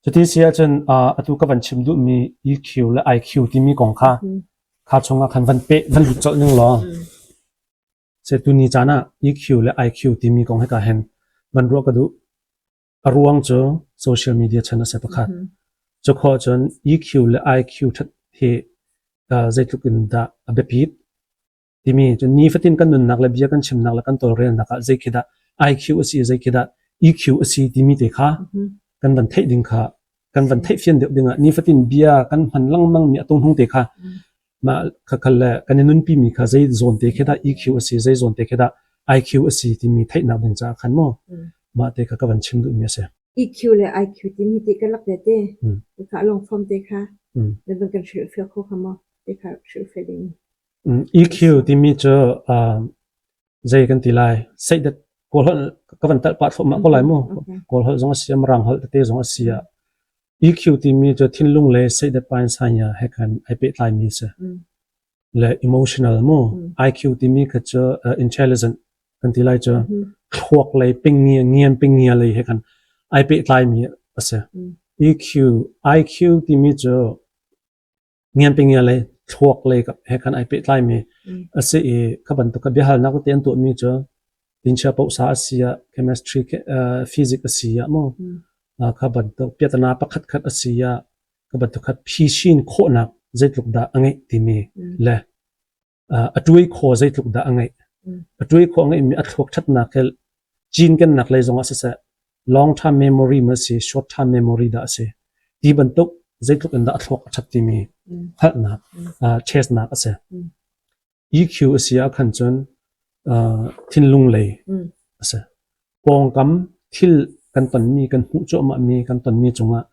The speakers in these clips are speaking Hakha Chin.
Cuti si ahcun atu ka van chim duhmi EQ le IQ timi kong kha kha chungah khan van peh van lut colh ning law se tuni caan ah EQ le IQ timi kong hika hin van ruah ka duh. A ruang cu social media chan a si pakhat. Cu khawh cun EQ le IQ that hi zeitluk in dah a biapit timi cun nifatin kan nunnak le bia kan chimnak le kan tawlrelnak ah zei khi dah IQ a si zei khi dah EQ a si timi te kha kan van theih ding kha kan van theih fian deuh ding ah nifatin bia kan hman lengmang mi a tung hnung te kha mah kha le kan i nunpi mi kha zei zawn te khi dah EQ a si zei zawn te khi dah IQ a si timi theihnak ding caah khan maw mah te kha ka van chim duhmi a si. EQ le IQ timi ti ka lak te te kha long form te kha na van kan hrilhfiah kho kha maw te kha hrilhfiah ding. EQ timi cu zei kan ti lai seidat kawl holh ka van talh pah thluahmah ko lai mu kawl holh zong a si mirang holh tete zong a si ah EQ timi cu thinlung le seidat pain sanya he khan ai pehtlai mi si le emotional mu IQ timi kha cu intelligent kan ti lai cu thluak lei pingngia ngian pingngia lei he khan ai pehtlai mi a si EQ IQ timi cu Ngianpingia lei thluak lei he khan ai pehtlaimi a si i kha bantuk kha biahalnak tete an tuahmi cu tinchia pohsa a si ah chemistry physics a si ah maw kha bantuk piatana pakhat khat a si ah kha bantuk kha phisin khawhnak zeitluk dah a ngeih timi le a tuai khaw zeitluk dah a ngeih. A tuai khaw a ngeihmi a thluak ṭhatnak he cinkennak lei zongah siseh long term memory ma si short term memory dah a si ti bantuk zeitluk in dah a thluak a ṭhat timi hngalhnak test nak a si. EQ a si ah khan cun thinlung lei a si. Pawngkam thil kan tonmi kan hmuh cuahmahmi kan tonmi cungah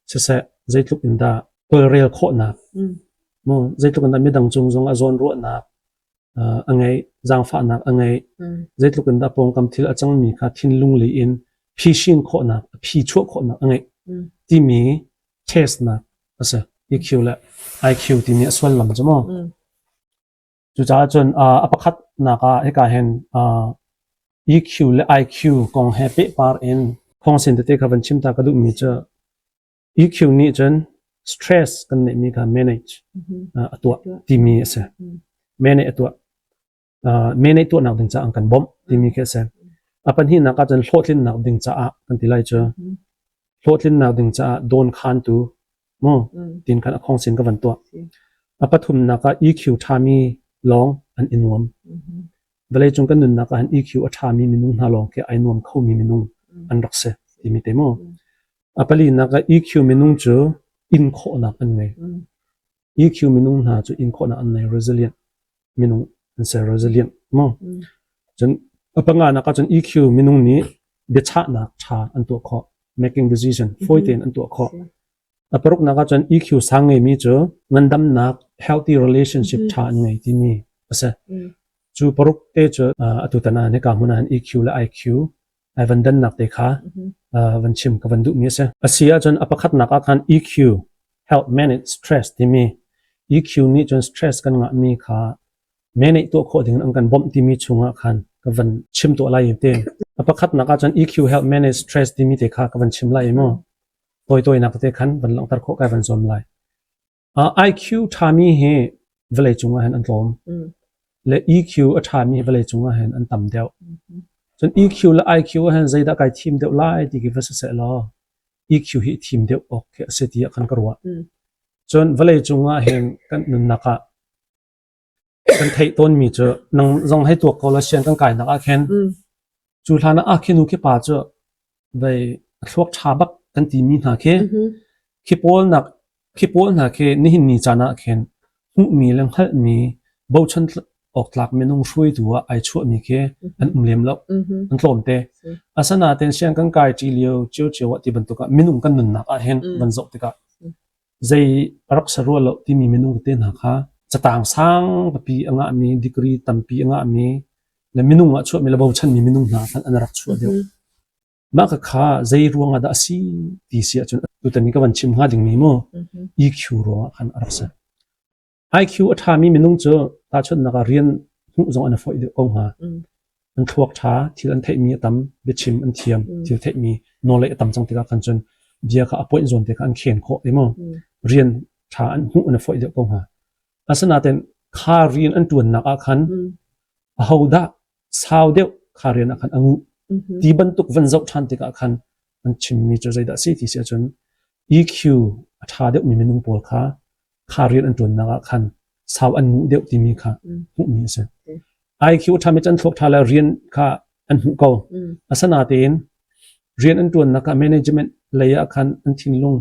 siseh zeitluk in dah tawlrel khawhnak mu zeitluk in dah midang cung zong ah zawnruahnak a ngeih zaangfahnak a ngeih zeitluk in dah pawngkam thil a cangmi kha thinlung lei in phishin khawhnak a phi chuah khawhnak a ngeih timi test nak a si EQ le IQ timi a sullam cu mu Cucaah cun a pakhatnak ah hika hin EQ le IQ kong he pehpar in khawngsin tete kha van chim ta ka duhmi cu EQ nih cun stress kan neihmi kha manage a tuah timi a si. Manage a tuah. Manage tuahnak ding caah an kan bawmh timi khi a si. A pahnihnak ah cun hlawhtlinnak ding caah kan ti lai cu hlawhtlinnak ding caah dawnkhantu mu tin khan a khawngsin ka van tuah. A pathumnak ah EQ ṭhami lawng an i nuam. Vawleicung kan nunnak ah hin EQ a ṭhami minung hna lawng khi ai nuam khomi minung an rak si timi te mu. A palinak ah EQ minung cu in khawhnak an ngei. EQ minung hna cu in khawhnak an ngei resilient minung an si resilient mu. Cun a panganak ah cun EQ minung nih biachahnak ṭha an tuah khawh making decision fawi tein an tuah khawh. A paruknak ah cun EQ sang ngeimi cu ngandamnak healthy relationship ṭha an ngei timi a si. Cu paruk te cu atu tan ah hika hmun ah hin EQ le IQ ai van dannak te kha van chim ka van duhmi a si. A si ahcun a pakhatnak ah khan EQ help manage stress timi EQ nih cun stress kan ngahmi kha manage tuah khawh ding in an kan bawmh timi chungah khan ka van chim tuah lai te. A pakhatnak ah cun EQ help manage stress timi te kha ka van chim lai mu. Tawitawinak te khan van langhter khawh kai van zuam lai. IQ ṭhami hi vawleicung ah hin an tlawm. Le EQ a ṭhami hi vawleicung ah hin an tam deuh. Cun EQ le IQ ah hin zeidah kai thim deuh lai ti khi va si seh law EQ hi thim deuh awk khi a si tiah khan ka ruah. Cun vawleicung ah hin kan nunnak ah kan theih tawnmi cu nang zong hei tuak ko la sian kan kainak ah khin cu hlan ah khi nu khi pa cu vei a thluak ṭha bak kan timi hna khi khi pawl nak khi pawl hna khi nihin ni caan ah khin hmuhmi le hngalhmi bochan awk tlak minung hruaitu ah ai chuahmi khi an um lem lo an tlawm te asanaten siang kan kai ṭi lio cio cio ah ti bantuk ah minung kan nunnak ah hin van zoh tikah Zei a rak si rua lo timi minung tete hna kha catang sang pipi a ngahmi, degree tampi a ngahmi le minung ah chuahmi le bochanmi minung hna khan an rak chuah deuh. Mah khakha zei ruang ah dah a si ti si ahcun tutan i ka van chim hnga dingmi mu EQ ruangah khan a rak si. IQ a ṭhami minung cu tahchunhnak ah rian hmuh zong an i fawih deuh ko hnga. An thluak ṭha, thil an theihmi a tam, biachim an thiam, thil theihmi knowledge a tam cang tikah khan cun. Bia kha a point zawn te kha an khen khawh i mu. Rian ṭha an hmuh an i fawih deuh ko hnga. Asinain kha rian an ṭuannak ah khan ahodah sau deuh kha rian ah khan a nguh ti bantuk van zoh ṭhan tikah khan an chimmi cu zeidah a si ti si ahcun EQ a ṭha deuhmi minung pawl kha kha rian an ṭuannak ah khan sau an nguh deuh timi kha hmuhmi a si. IQ a ṭhami cu an thluak ṭha le rian kha an hmuh ko. Asinain rian an ṭuannak ah management lei ah khan an thinlung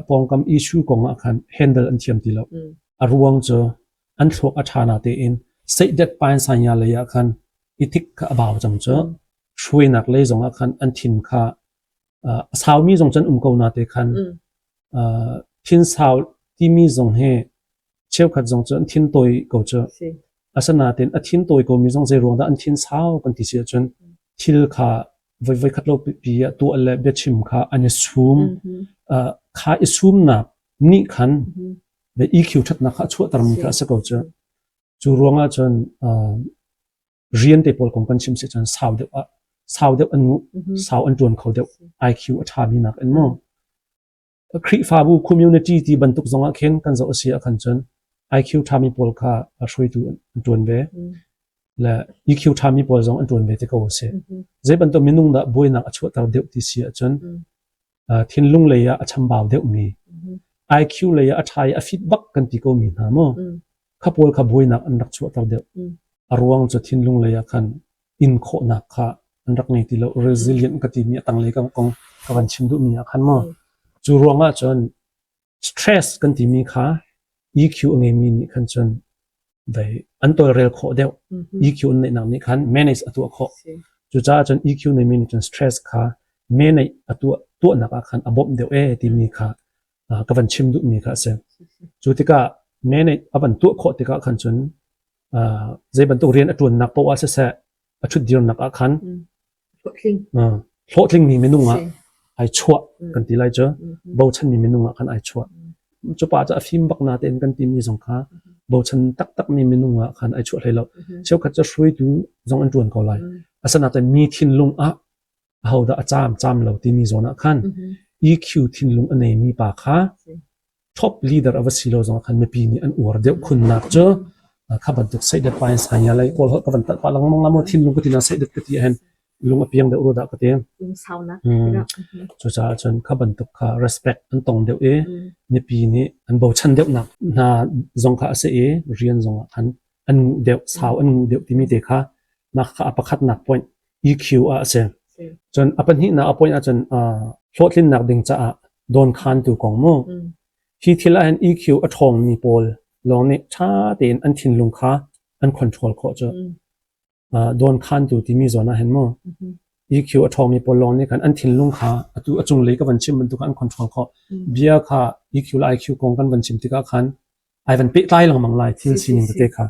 pawngkam issue kong ah khan handle an thiam ti lo. A ruang cu an thluak a ṭha na tein seihdet pain sanya lei ah khan ethic kha a bau cang cu. Hruainak lei zong ah khan an thin kha a saumi zong cun um ko na te khan thin sau timi zong hi cheukhat zong cu an thin tawi ko cu. Asinain a thin tawi komi zong zei ruang dah an thin sau kan ti si ahcun thil kha voi voi khat lo pi ah tuah le biachim kha an i sum. Kha i sumnak nih khan EQ ṭhatnak kha a chuahtermi kha a si ko cu. Cu ruangah cun rian te pawl kong kan chim si cun sau deuh ah sau deuh an nguh, sau an ṭuan kho deuh. IQ a ṭhami nak in mu. Khrihfabu community ti bantuk zong ah khin kan zoh a si ah khan cun IQ ṭhami pawl kha hruaitu an ṭuan ve. Le EQ ṭhami pawl zong an ṭuan ve te ko a si. Zei bantuk minung dah buainak a chuahter deuh ti si ahcun thinlung lei ah a chambau deuhmi, IQ lei ah a ṭha i a fit bak kan ti komi hna maw, kha pawl kha buainak an rak chuahter deuh. A ruang cu thinlung lei ah khan in khawhnak kha an rak ngei ti lo. Resilient ka timi a tanglei ka kong ka van chim duhmi ah khan maw. Cu ruang ah cun stress kan timi kha EQ a ngeimi nih khan cun dei an tawlrel khawh deuh. EQ an neihnak nih khan manage a tuah khawh. Cucaah cun EQ neimi nih cun stress kha manage a tuah tuahnak ah khan a bawmh deuh ee timi kha ka van chim duhmi kha a si. Cu tikah manage a van tuah khawh tikah khan cun zei bantuk rian a ṭuannak poah siseh a ṭhutdirnak ah khan hlawhtlingmi minung ah ai chuah kan ti lai cu bochanmi minung ah khan ai chuah. Cu pa cu a fim bak na tein kan timi zong kha bochan taktakmi minung ah khan ai chuah hlei lo. Cheukhat cu hruaitu zong an ṭuan ko lai. Asinain mi thinlung ah ahodah a caam caam lo timi zawn ah khan EQ thinlung a neimi pa kha top leader a va si lo zong khan mipi nih an uar deuh khunnak cu kha bantuk seidat pa in sanya lai kawl ka van tat pa langmang la mo thinlung ka tina seidat ka ti hen lung a piang deuh ro dah ka ti cucaah cun kha bantuk kha respect an tong deuh i mipi nih an bochan deuh nak hna zong kha a si i rian zong ah khan an nguh deuh sau an nguh deuh timi te kha nak kha a pakhatnak point EQ ah a si. Cun a pahnihnak a point ahcun hlawhtlinnak ding caah dawnkhantu kong mu. Hi thil ahhin EQ a ṭhawngmi pawl lawng nih ṭha tein an thinlung kha an control khawh cu. Dawnkhantu timi zawn ahhin mu EQ a ṭhawngmi pawl lawng nih khan an thinlung kha atu a cunglei ka van chim bantuk an control khawh. Bia kha EQ le IQ kong kan van chim tikah khan ai van pehtlai lengmang lai thil sining tete kha.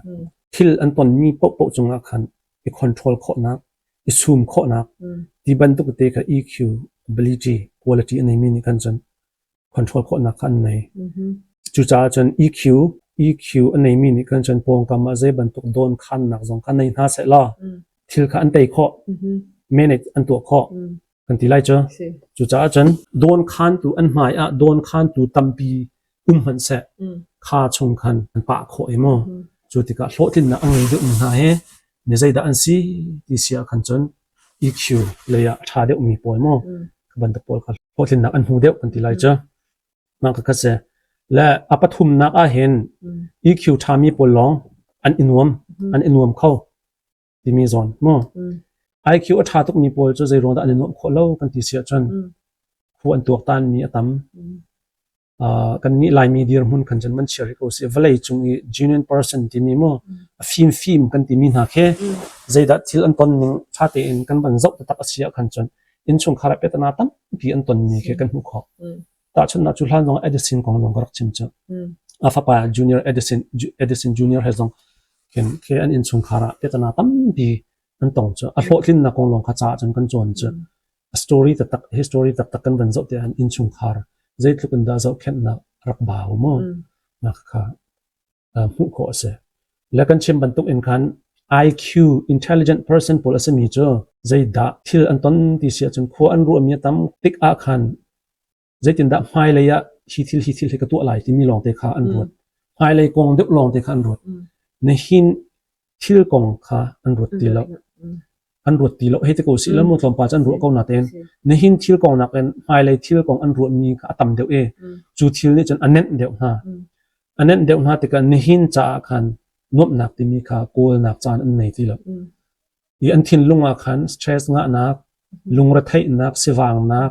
Thil an tonmi paohpaoh cungah khan i control khawhnak, i sum khawhnak ti bantuk te kha EQ ability quality a neimi nih khan cun control khawhnak kha an nei. Cucaah cun EQ EQ a neimi nih khan cun pawngkam ah zei bantuk dawn khannak zong kha nei hna seh law thil kha an tei khawh, manage an tuah khawh kan ti lai cu. Cucaah cun dawn khantu an hmai ah dawn khantu tampi um hmanh seh kha chung khan an pah khawh i mu. Cu tikah hlawhtlinnak a ngei deuhmi hna hi mi zeidah an si ti si ah khan cun EQ lei ah a ṭha deuhmi pawl mu kha bantuk pawl kha hlawhtlinnak an hmu deuh kan ti lai cu. Mah kha si. Le a pathumnak ah hin EQ ṭhami pawl lawng an i nuam, an i nuam kho timi zawn mu. IQ a ṭha tukmi pawl cu zei ruang dah an i nuamh khawh lo kan ti si ahcun khu an tuaktanmi a tam. Kannih Laimi dirhmun khan cun man chia rih ko sih. Vawlei cung i genuine person timi mu a fimfim kan timi hna khi zeidah thil an ton ning ṭha tein kan van zoh taktak a si ah khan cun innchungkhar ah piahtana tampi an tonmi khi kan hmuh khawh. Tahchunhnak cu hlan zong Edison kong zong ka rak chim cu. A fapa Junior Edison Edison Junior he zong khin khi an innchungkhar ah piahtana tampi an tong cu. A hlawhtlinnak kong lawng kha ca ah cun kan cawn cu. A story taktak history taktak kan van zoh te ahhin innchungkhar zeitluk in dah zohkhenhnak rak bau mu nak kha hmuh khawh a si. Le kan chim bantuk in khan IQ intelligent person pawl a simi cu zeidah thil an ton ti si ahcun khua an ruahmi a tam tik ah khan. Zeitindah hmailei ah hi thil hi thil hi ka tuah lai timi lawngte kha an ruat. Hmailei kong deuh lawngte kha an ruat. Nihin thil kong kha an ruat ti lo. An ruat ti lo. Hei ti ko sih law mu tlawmpal cu an ruah ko natein nihin thil kong nakin hmailei thil kong an ruahmi kha a tam deuh i cu thil nih cun a nenh deuh hna. A nenh deuh hna tikah nihin caah khan nuamhnak timi kha kawlnak caan an nei ti lo. I an thinlung ah khan stress ngahnak, lungretheihnak, sivangnak,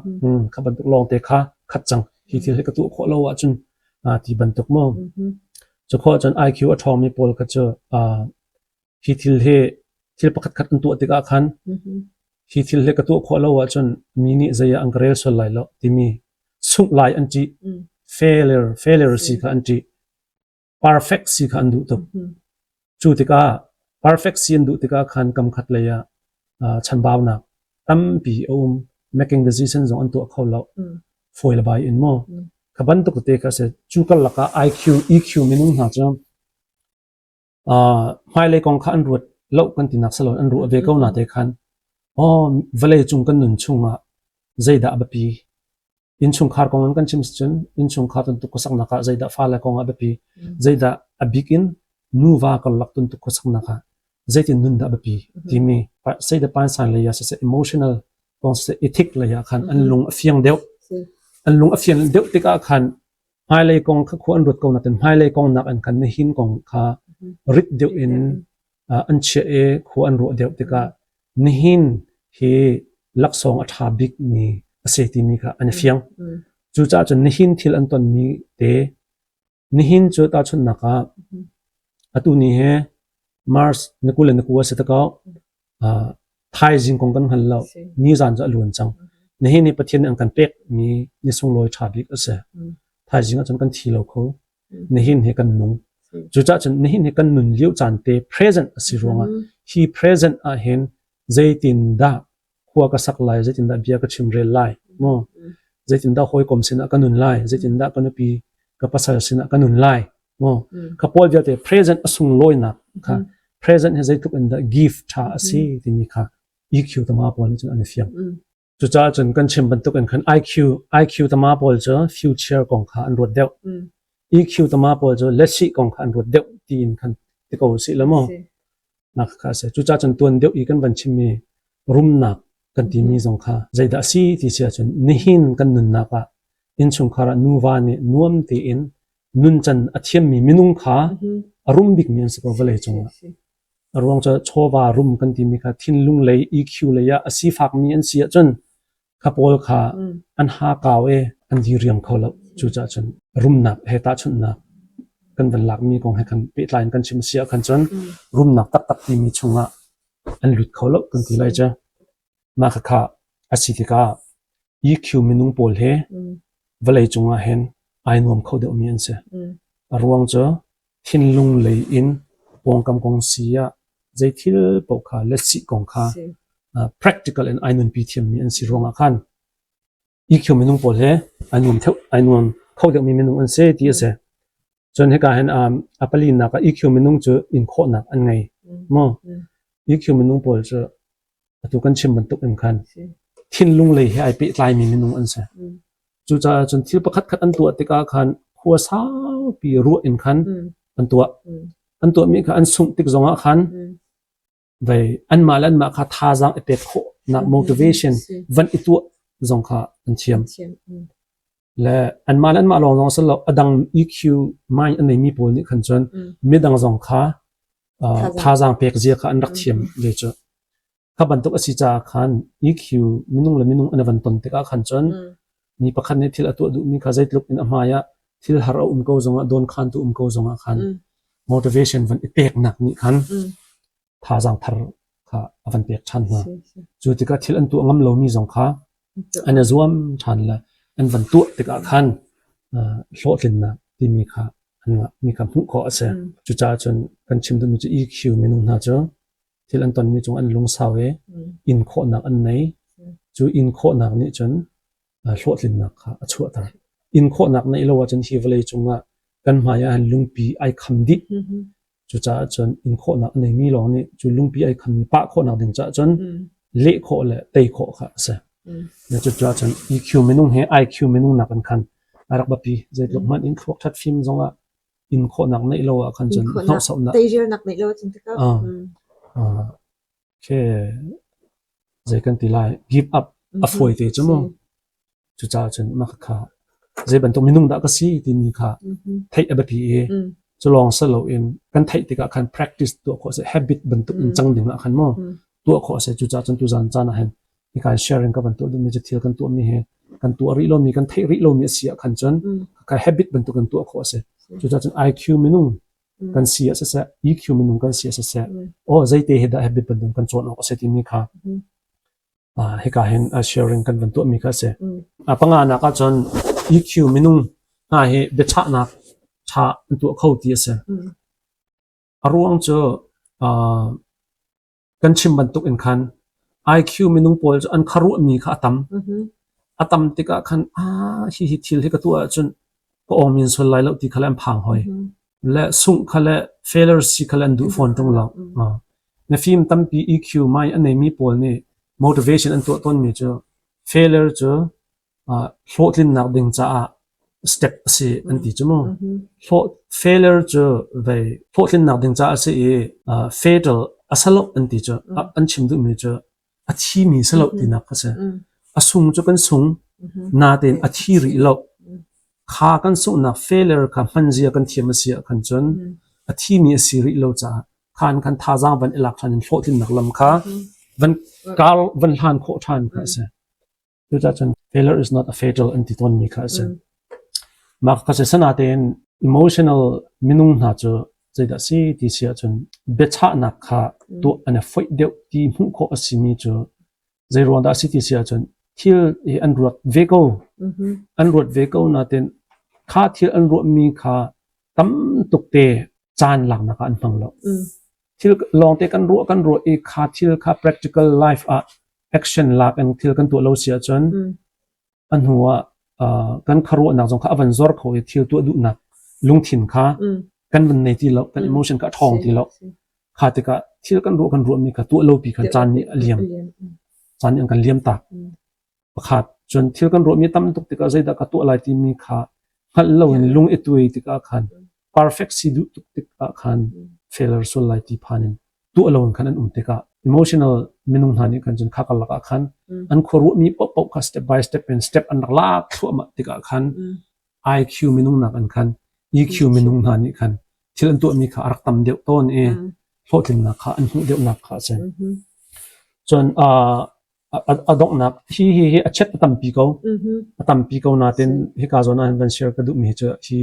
kha bantuk lawngte kha khat cang. Hi thil hi ka tuah khawh lo ahcun ti bantuk mu. Cu khawh cun IQ a ṭhawngmi pawl kha cu hi thil hi thil pakhat khat an tuah tikah khan hi thil hi ka tuah khawh lo ahcun mi nih zei ah an ka rel sual lai lo timi sungh lai an ṭih. Failure, failure si kha an ṭih. Perfect si kha an duh tuk. Cu tikah perfect si an duh tikah khan kam khat lei ah chanbaunak tampi a um. Making decision zong an tuah kho lo. Fawi le bai in maw. Kha bantuk tete kha si. Cu karlak ah IQ, EQ minung hna cu hmailei kong kha an ruat lo kan tinak si lo an ruah ve ko na te khan oh vawlei cung kan nun chungah zeidah a biapi innchungkhar kong in kan chim cun innchungkhar tuntuk khuasaknak ah zeidah fale kong ah biapi zeidah a bik in nuva karlak tuntuk khuasaknak ah zeitin nun dah biapi timi zeidah pansan lei ah siseh emotional kong siseh ethic lei ah khan an lung a fiang deuh an lung a fian deuh tikah khan hmailei kong kha khua an ruat ko natin hmailei kong nak an khan nihin kong kha rit deuh in an chiah i khua an ruah deuh tikah nihin hi laksawng a ṭha bik mi a si timi kha an i fiang. Cucaah cun nihin thil an tonmi te nihin cu tahchunhnak ah atu ni hi March ni 20 le ni 9 a si te ko. Thaizing kong kan hngal lo. Nizan cu a luan cang. Nihin ni Pathian nih an kan pekmi ni sunglawi ṭha bik a si. Thaizing ahcun kan thi lo kho. Nihin hi kan nung. Cucaah cun nihin hi kan nun lio caan te present a si ruangah hi present ah hin zeitindah khua ka sak lai, zeitindah bia ka chim rel lai, maw? Zeitindah hawikom sinah ka nun lai, zeitindah ka nupi ka pasal sinah ka nun lai, maw? Kha pawl vialte present a sunglawinak kha present hi zeitluk in dah gift ṭha a si timi kha EQ tama pawl nih cun an i fiang. Cucaah cun kan chim bantuk in khan IQ IQ tama pawl cu future kong kha an ruat deuh. EQ tama pawl cu lesi kong kha an ruat deuh tiin khan ti ko usih la maw? Nak kha a si. Cucaah cun tuan deuh i kan van chimmi rumnak kan timi zong kha zeidah a si ti si ahcun nihin kan nunnak ah innchungkhar ah nuva nih nuam tein nuncan a thiammi minung kha a rum bikmi an si ko vawlei cungah. A ruang cu chawva rum kan timi kha thinlung lei EQ lei ah a sifakmi an si ahcun kha pawl kha an ha kau i an diriam kho lo. Cucaah cun rumnak he tahchunhnak kan van lakmi kong he khan pehtlai in kan chim si ahkhan cun rumnak taktak timi chungah an lut kho lo kan ti lai cu. Mah khakha a si tikah EQ minung pawl he vawlei cungah hin ai nuam kho deuhmi an si. A ruang cu thinlung lei in pawngkam kong si ah zei thil paoh kha letsih kong kha practical in ai nunpi thiammi an si ruangah khan EQ minung pawl he ai nuam theu ai nuam kho deuhmi minung an si ti a si. Cun hika hin a palinak ah EQ minung cu in khawhnak an ngei maw? EQ minung pawl cu atu kan chim bantuk in khan thinlung lei he ai pehtlaimi minung an si. Cucaah cun thil pakhat khat an tuah tikah khan khua saupi ruah in khan an tuah. An tuahmi kha an sungh tik zongah khan vei anmah le anmah kha thazaang i pek khawhnak motivation van i tuah zong kha an thiam. Le anmah le anmah lawng zong si lo a dang EQ mind a neimi pawl nih khan cun midang zong kha thazaang pek zia kha an rak thiam ve cu. Kha bantuk a si caah khan EQ minung le minung an van ton tikah khan cun mi pakhat nih thil a tuah duhmi kha zeitluk in a hmai ah thil har a um ko zongah dawnkhantu um ko zongah khan motivation van i peknak nih khan thazaang thar kha a van pek ṭhan hna. Cu tikah thil an tuah ngam lomi zong kha an i zuam ṭhan le an van tuah tikah khan hlawhtlinnak timi kha an ngahmi kha hmuh khawh a si. Cucaah cun kan chim duhmi cu EQ minung hna cu thil an tonmi cung an lungsau i in khawhnak an nei. Cu in khawhnak nih cun hlawhtlinnak kha a chuahter. In khawhnak neih lo ahcun hi vawlei cungah kan hmai ah hin lungpi ai kham dih. Cucaah cun in khawhnak a neimi lawng nih cu lungpi ai khammi pah khawhnak ding caah cun leh khawh le tei khawh kha a si. Na cucaah cun EQ minung he IQ minung nak in khan a rak biapi. Zeitluk hmanh in thluak ṭhat fim zongah in khawhnak neih lo ah khan cun hnawhsauhnak teirialnak neih lo cun tikah. Okay. Zei kan ti lai give up a fawi te cu mu. Cucaah cun mah kha zei bantuk minung dah ka si timi kha theih a biapi i cu lawng si loin kan theih tikah khan practice tuah khawh a si habit bantuk in cang ding ah khan maw tuah khawh a si. Cucaah cun tuzan caan ah hin hika sharing ka van tuah duhmi cu thil kan tuahmi hi kan tuah rih lomi kan theih rih lomi a si ah khan cun ka habit bantuk in tuah khawh a si. Cucaah cun IQ minung kan si ah siseh EQ minung kan si ah siseh aw zeite hi dah habit bantuk kan cawn awk a si timi kha hika hin sharing kan van tuahmi kha a si. Panganak ahcun EQ minung hna hi biachahnak ṭha an tuah kho ti a si. A ruang cu kan chim bantuk in khan IQ minung pawl cu an khuaruahmi kha a tam. A tam tikah khan ah hihi thil hi ka tuah ahcun ka awmin sual lai lo ti kha le an phang hoi. Le sungh kha le failure si kha le an duh fawn ṭung lo. Na fim tampi EQ mai a neimi pawl nih motivation an tuah tawnmi cu failure cu hlawhtlinnak ding caah step a si an ti cu mu. Failure cu vei hlawhtlinnak ding caah a si i fatal a si lo an ti cu an chim duhmi cu a thimi si lo tinak kha si. A sung cu kan sung natein a thi rih lo. Kha kan sunghnak failure kha hmanzia kan thiam a si ah khan cun a thimi a si rih lo caah khan khan thazaang van i lak ṭhan in hlawhtlinnak lam kha van kar van hlan khawh ṭhan kha a si. Cucaah cun failure is not a fatal an ti tawnmi kha a si. Mah kha si sanatein emotional minung hna cu zeidah si ti si ahcun biachahnak kha tuah an i foih deuh ti hmuh khawh a simi cu zei ruang dah a si ti si ahcun thil hi an ruat ve ko. An ruat ve ko nain kha thil an ruahmi kha tam tuk te caan laknak ah an hmang lo. Thil lawngte kan ruah kan ruah i kha thil kha practical life ah action lak in thil kan tuah lo si ahcun a hnu ah kan khuaruahnak zong kha a van zor kho i thil tuah duhnak lungthin kha kan van nei ti lo kan emotion kha a ṭhawng ti lo kha tikah thil kan ruah kan ruahmi kha tuah lo pi khan caan nih a liam caan nih an kan liam tak pakhat cun thil kan ruahmi tam tuk tikah zeidah ka tuah lai timi kha hngalh loin lung i tuai tikah khan perfect si duh tuk tikah khan failure sual lai ti phan in tuah loin khan an um tikah emotional minung hna nih khan cun kha karlak ah khan an khuaruahmi paohpaoh kha step by step in step an rak lak thluahmah tikah khan IQ minung nak an khan EQ minung hna nih khan thil an tuahmi kha a rak tam deuh tawn i hlawhtlinnak kha an hmuh deuhnak kha a si. Cun a donghnak hi hi hi a chet a tampi ko. A tampi ko natin hika zawn ah hin van share ka duhmi hi cu hi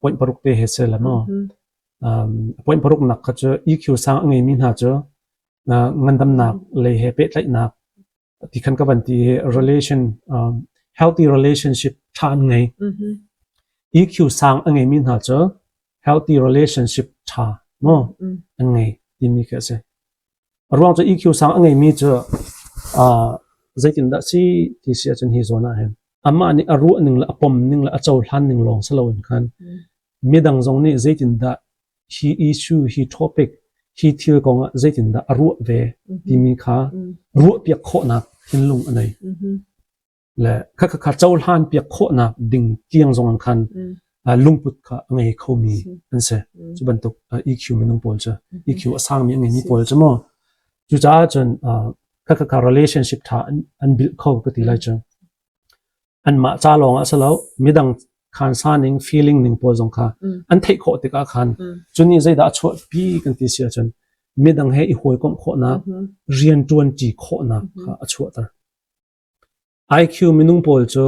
point paruk te he se la maw. Point paruk nak kha cu EQ sang a ngeimi hna cu ngandamnak lei he pehtlaihnak ti khan ka van ti hi relation healthy relationship ṭha an ngei. EQ sang a ngeimi hna cu healthy relationship ṭha maw an ngei timi khi a si. A ruang cu EQ sang a ngeimi cu zeitindah si ti si ahcun hi zawn ah hin amah nih a ruah ning le a pom ning le a cohlan ning lawng si loin khan midang zong nih zeitindah hi issue hi topic hi thil kong ah zeitindah a ruah ve timi kha ruahpiak khawhnak thinlung a nei. Le kha kha cohlan piak khawhnak ding tiang zong an khan lungput kha a ngei khomi an si. Cu bantuk EQ minung pawl cu EQ a sangmi a ngeimi pawl cu maw cucaah cun kha kha kha relationship tha an build kho ka ti lai cu. Anmah ca lawng ah si lo midang khansa ning feeling ning pawl zong kha an theih khawh tikah khan cu nih zeidah a chuahpi kan ti si ahcun midang he i hawikomh khawhnak rianṭuanṭi khawhnak kha a chuahter. IQ minung pawl cu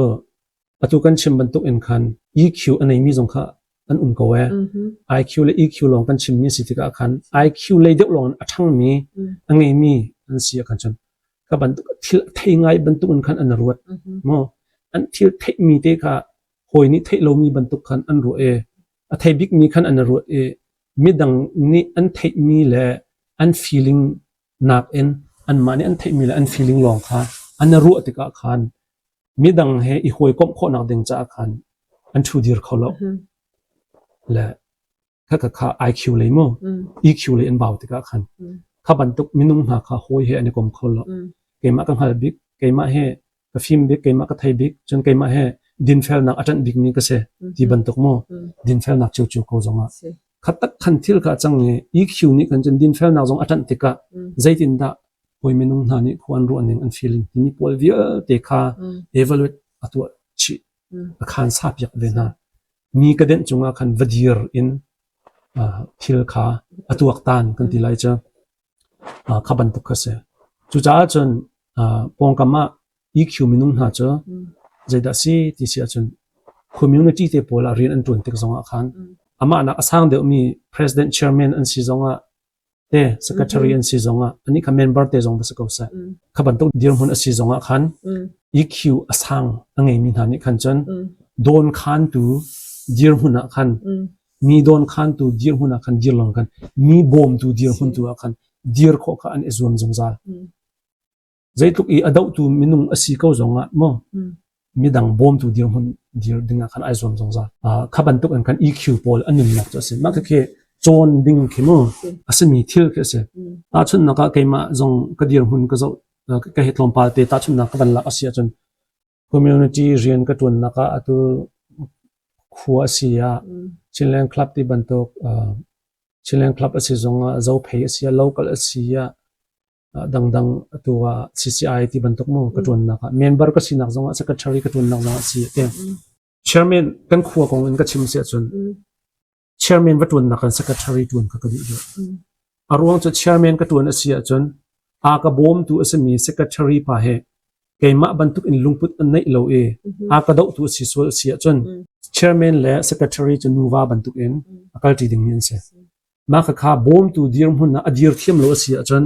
atu kan chim bantuk in khan EQ a neimi zong kha an um ko ee. IQ le EQ lawng kan chimmi a si tikah khan IQ lei deuh lawng in a ṭhangmi a ngeimi an si ah khan cun kha bantuk thil a thei ngai bantuk in khan an ruat maw an thil theihmi te kha hawi nih theih lomi bantuk khan an ruah i a thei bikmi khan an ruat i midang nih an theihmi le an feeling nakin anmah nih an theihmi le an feeling lawng kha an ruah tikah khan midang he i hawikomh khawhnak ding caah khan an ṭhu dir kho lo le kha kha kha IQ lei mu EQ lei an bau tikah khan kha bantuk minung hna kha hawi he an i kom kho lo keimah ka hngal bik keimah he ka Ka fim bik, keimah ka thei bik, cun keimah he dinfelnak a ṭanh bikmi ka si ti bantuk mu dinfelnak ciocio ko zongah kha tak khan thil kha a cang i EQ nih khan cun dinfelnak zong a ṭanh tikah zeitindah hawi minung hna nih khua an ruah ning an feeling timi pawl vialte kha evaluate a tuah chih a khan sa piak ve hna. Mi ka denh cungah khan va dir in thil kha a tuaktan kan ti lai cu kha bantuk kha si. Cucaah cun pawngkam ah EQ minung hna cu zeidah si ti si ahcun community te pawl ah rian an ṭuan tik zongah khan amah nak a sang deuhmi president chairman an si zongah te secretary an si zongah anih kha member te zong va si ko seh kha bantuk dirhmun a si zongah khan EQ a sang a ngeimi hna nih khan cun dawn khantu dirhmun ah khan mi dawn khantu dirhmun ah khan dir long khan mi bawmtu dirhmun tu ah khan dir khawh kha an i zuam zungzal. Zeitluk i a dohtu minung a si ko zongah maw midang bawmtu dirhmun dir dingah khan ai zuam zungzal. Kha bantuk in khan EQ pawl an nunnak cu a si. Mah khi cawn ding khi mu a simi thil khi a si. Tahchunhnak ah keimah zong ka dirhmun ka zoh ka hi tlawmpal te tahchunhnak ka van lak a si ahcun community rian ka ṭuannak ah atu khua a si ah Chinland Club ti bantuk Chinland Club a si zongah Zophei a si ah local a si ah dangdang atu ah CCI ti bantuk mu ka ṭuannak ah member ka sinak zongah secretary ka ṭuannak zongah si te. Chairman kan khua kong in ka chim si ahcun chairman va ṭuannak kan secretary ṭuan kha ka duh deuh. A ruang cu chairman ka ṭuan a si ahcun a ka bawmtu a simi secretary pa he keimah bantuk in lungput an neih lo i a ka dohtu a si sual a si ahcun chairman le secretary cu nuva bantuk in a kalṭi dingmi an si. Mah khakha bawmtu dirhmun ah a dir thiam lo a si ahcun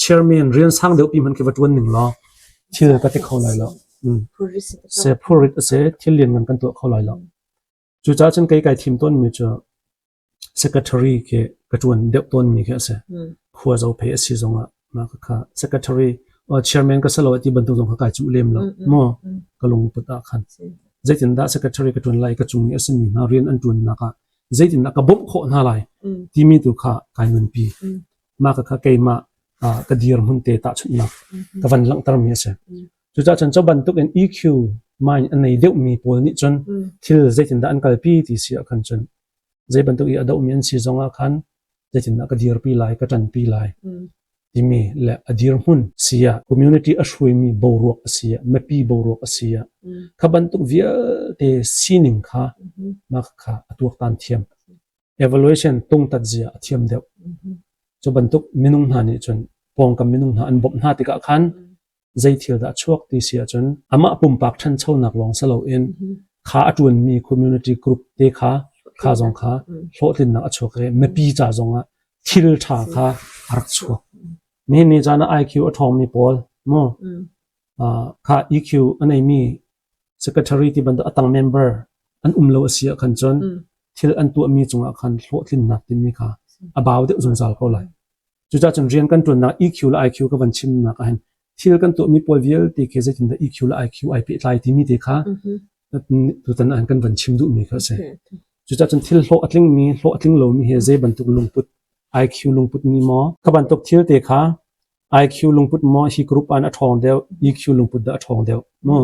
chairman rian sang deuh pi hmanh khi va ṭuan ning law thil ka ti kho lai lo. Se phurrit a si, thil lianngan kan tuah kho lai lo. Cucaah cun kei kai thim tawnmi cu secretary khi ka ṭuan deuh tawnmi khi a si. Khua zophei a si zongah mah khakha secretary chairman ka si lo ti bantuk zong kha kai cuh lem lo maw ka lungput ah khan. Zeitindah secretary ka ṭuan lai ka cung i a simi hna rian an ṭuannak ah zeitindah ka bawmh khawh hna lai timi tu kha kai nunpi. Mah kha keimah ka dirhmun te tahchunhnak ka van langhtermi a si. Cucaah cun cu bantuk in EQ mind a nei deuhmi pawl nih cun thil zeitindah an kalpi ti si ah khan cun zei bantuk i a dohmi an si zongah khan zeitindah ka dirpi lai, ka ṭanpi lai timi le a dirhmun si ah community a hruaimi boruak a si ah mipi boruak a si ah kha bantuk vialte sining kha mah kha a tuaktan thiam. Evaluation tungtat zia a thiam deuh. Cu bantuk minung hna nih cun pawngkam minung hna an bawmh hna tikah khan zei thil dah a chuak ti si ahcun amah pumpak ṭhanchonak lawng si loin kha a ṭuanmi community group te kha kha zong kha hlawhtlinnak a chuak i mipi ca zongah thil ṭha kha a rak chuak. Nihin ni caan ah IQ a ṭhawngmi pawl mu kha EQ a neimi secretary ti bantuk a tang member an um lo a si ah khan cun thil an tuahmi cungah khan hlawhtlinnak timi kha a bau deuh zungzal ko lai. Cucaah cun rian kan ṭuannak EQ le IQ ka van chimnak ah hin thil kan tuahmi pawl vialte khi zeitindah EQ le IQ ai pehtlai timi te kha tutan ah kan van chim duhmi kha a si. Cucaah cun thil hlawh a tlingmi, hlawh a tling lomi hi zei bantuk lungput IQ lungput mi maw kha bantuk thil te kha IQ lungput maw hi group an a ṭhawng deuh, EQ lungput dah a ṭhawng deuh mu.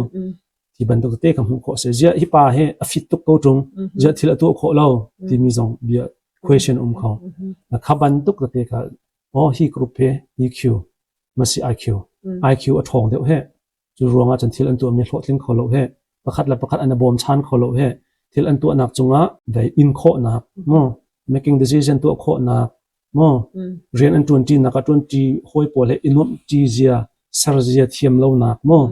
Ti bantuk tete kha hmuh khawh a si. Ziah hi pa hi a fit tuk ko ṭung, ziah thil a tuah khawh lo timi zong bia question um kho. Kha bantuk tete kha oh hi group hi EQ masi IQ. IQ a ṭhawng deuh he. Cu ruangah cun thil an tuahmi hlawhtling kho lo he. Pakhat le pakhat an i bawmchan kho lo he. Thil an tuahnak cungah dai in khawhnak mu making decision tuah khawhnak Maw rian an ṭuanṭinak ah ṭuanṭi hawi pawl he i nuamhṭi zia, ser zia thiam lonak maw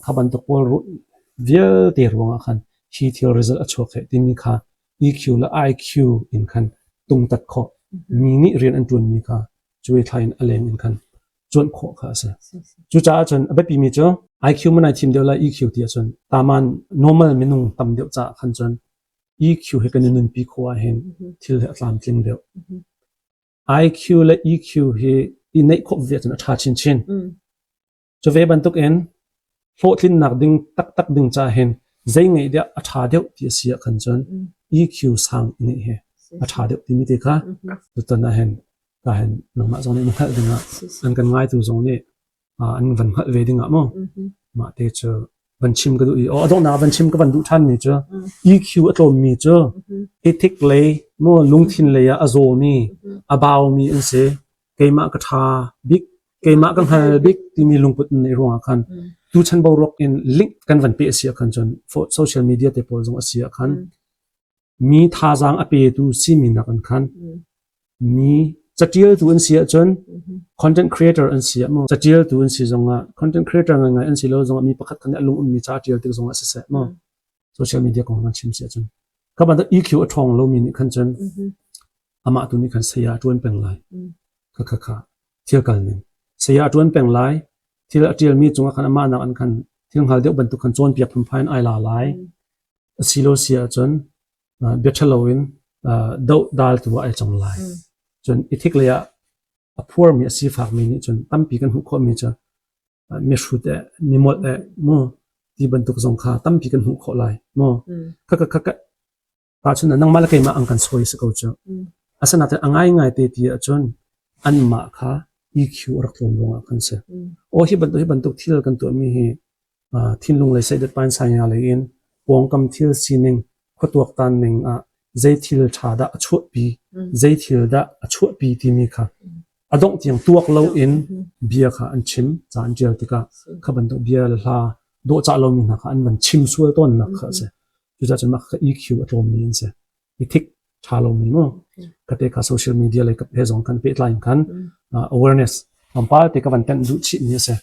kha bantuk pawl vialte ruangah khan hi thil result a chuak heh timi kha EQ le IQ in khan tungtat khawh. Mi nih rian an ṭuanmi kha cuai thla in a leng in khan cuanh khawh kha a si. Cucaah cun a biapimi cu IQ man ai thim deuh lai EQ ti ahcun taman normal minung tam deuh caah khan cun EQ hi kan i nunpi khawh ahhin thil hi a tlamtling deuh. IQ le EQ hi i neih khawh ve ahcun a ṭha chinchin. Cu ve bantukin hlawhtlinnak ding taktak ding caah hin zei ngeih deuh a ṭha deuh ti a si ah khan cun EQ sang i ngeih hi a ṭha deuh timi te kha tutan ah hin ka hin nangmah zong nih na hngalh dingah an kan ngaitu zong nih an van hngalh ve dingah maw. Mah te cu van chim ka duh i aw a donghnak van chim ka van duh ṭhanmi cu EQ a tlawmmi cu ethic lei maw lungthin lei ah a zawmi a baumi an si. Keimah ka ṭha bik, keimah ka hngal bik timi lungput in neih ruangah khan tuchan boruak in link kan van peh a si ahkhan cun social media te pawl zong a si ahkhan mi thazaang a petu simi nakin khan mi catialtu an si ahcun content creator an si ah maw catialtu an si zongah content creator ngaingai an si lo zongah mi pakhat khan nih a lung ummi ca a tial tik zongah siseh maw social media kong kan chim si ahcun kha bantuk EQ a ṭhawng lomi nih khan cun amah tu nih khan saya a ṭuan peng lai kha kha kha thil kal ning saya a ṭuan peng lai thil a ṭialmi cungah khan amah nak an khan thil hngal deuh bantuk khan cawnpiak phunphai in ai la lai A si lo si ahcun bia ṭhalo in dohdaltu ah ai cang lai. Cun ethic lei ah a phuarmi a sifakmi nih cun tampi kan hmuh khawhmi cu mihrut eh, mimolh eh, mu ti bantuk zong kha tampi kan hmuh khawh lai. Mu kha kha kha tahchun nangmah le keimah ang kan sawi si ko cu. Asinain a ngaingai te ti ahcun anmah kha EQ a rak tlawm ruangah kan si. Aw hi bantuk hi bantuk thil kan tuahmi hi thinlung lei seidat pansai lei in pawngkam thil sining khuatuaktan ning ah zei thil ṭha dah a chuahpi, zei thil dah a chuahpi timi kha a dongh tiang tuak loin bia kha an chim ca an ṭial tikah kha bantuk bia le hla dawhcah lomi hna kha an van chim sual tawnnak kha a si. Cucaah cun mah kha EQ a tlawmmi an si. I thik ṭha lomi mu. Kate kha social media lei kap he zong kan pehtlai in khan awareness tlawmpal te ka van tenh duh chihmi a si.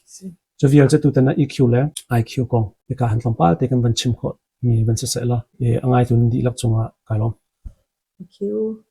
Cu vial cu tutan ah EQ le IQ kong hika han tlawmpal te kan van chim khawh mi van si seh law a ngaitu nan dihlak cungah kai lawm. Thank you.